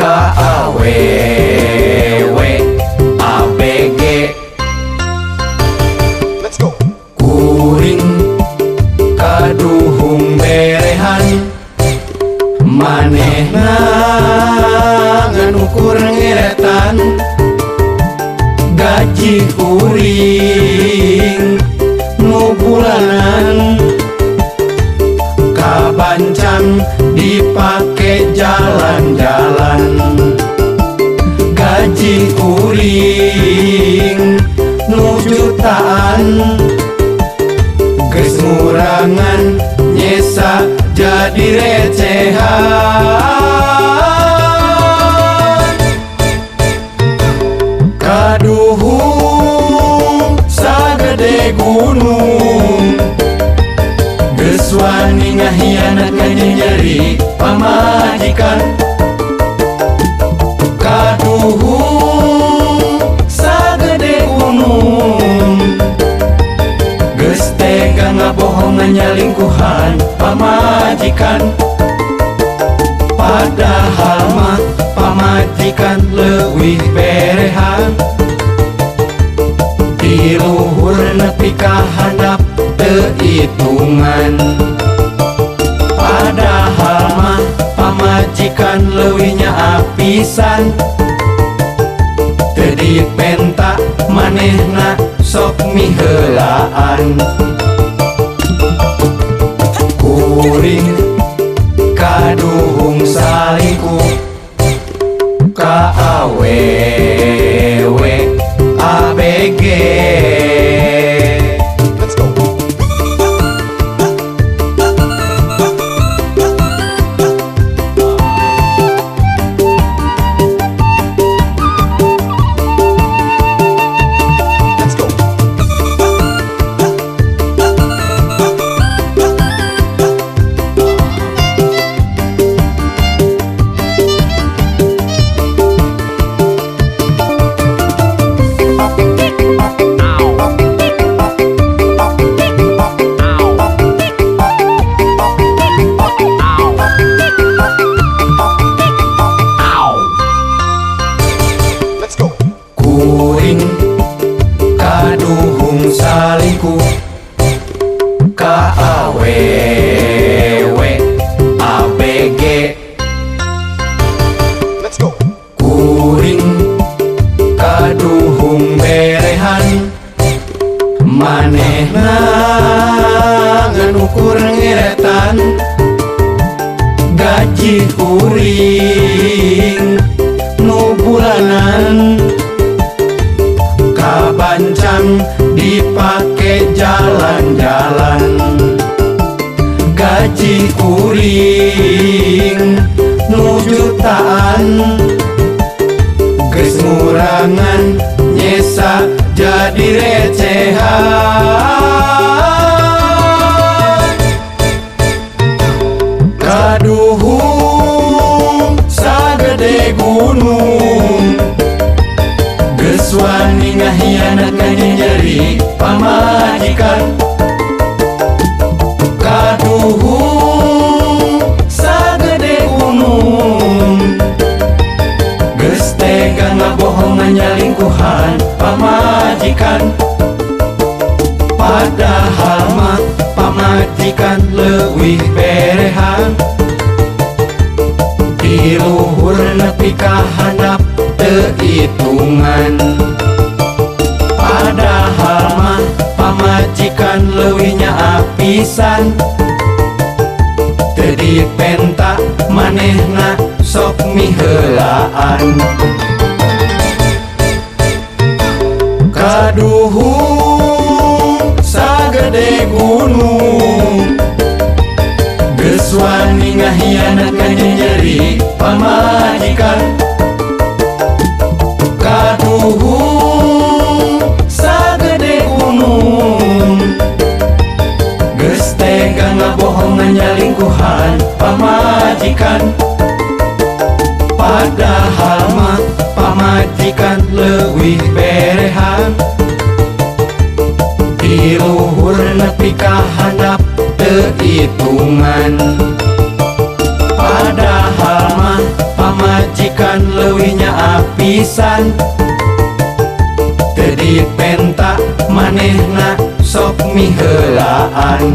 Ka awewe ABG. Let's go. Kuring kaduhung berehan, manehna ngan ukur ngeretan. Gaji kuring nu bulanan, kabancang dipake jalan-jalan. Gaji kuring nu jutaan, geus ngurangan nyesa jadi recehan. Kaduhung sagede gunung, geus wani ngahianat nganyenyeri pamajikan. Kaduhung sagede gunung, geus tega ngabohongan nyalingkuhan pamajikan. Padahal mah pamajikan leuwih berehan, di luhur nepi ka handap teu itungan. Padahal mah pamajikan leuwih nyaah pisan, teu dipenta manehna sok miheulaan. Kuring kaduhung salingkuh ka awewe ABG. Let's go. Let's go. Let's go. Kuring kaduhung salingkuh ka awewe ABG. Let's go. Kuring kaduhung berehan, manehna ngan ukur ngeretan. Gaji kuring nu bulanan, kabancang dipake jalan-jalan. Gaji kuring nu jutaan, geus ngurangan nyesa jadi recehan. Kaduhung sagede gunung, geus wani ngahianat nganyenyeri pamajikan. Kaduhung sagede gunung, geus tega ngabohongan nyalingkuhan pamajikan. Padahal mah pamajikan leuwih berehan, di luhur nepi ka handap teu itungan. Padahal mah pamajikan leuwih nyaah pisan, teu dipenta manehna sok miheulaan. Kaduhung sagede gunung, geus wani ngahianat nganyenyeri pamajikan. Kaduhung sagede gunung, geus tega ngabohongan nyalingkuhan pamajikan. Padahal mah pamajikan leuwih berehan, di luhur nepi ka handap teu itungan. Padahal mah pamajikan pisan. Teu dipenta manehna sok miheulaan.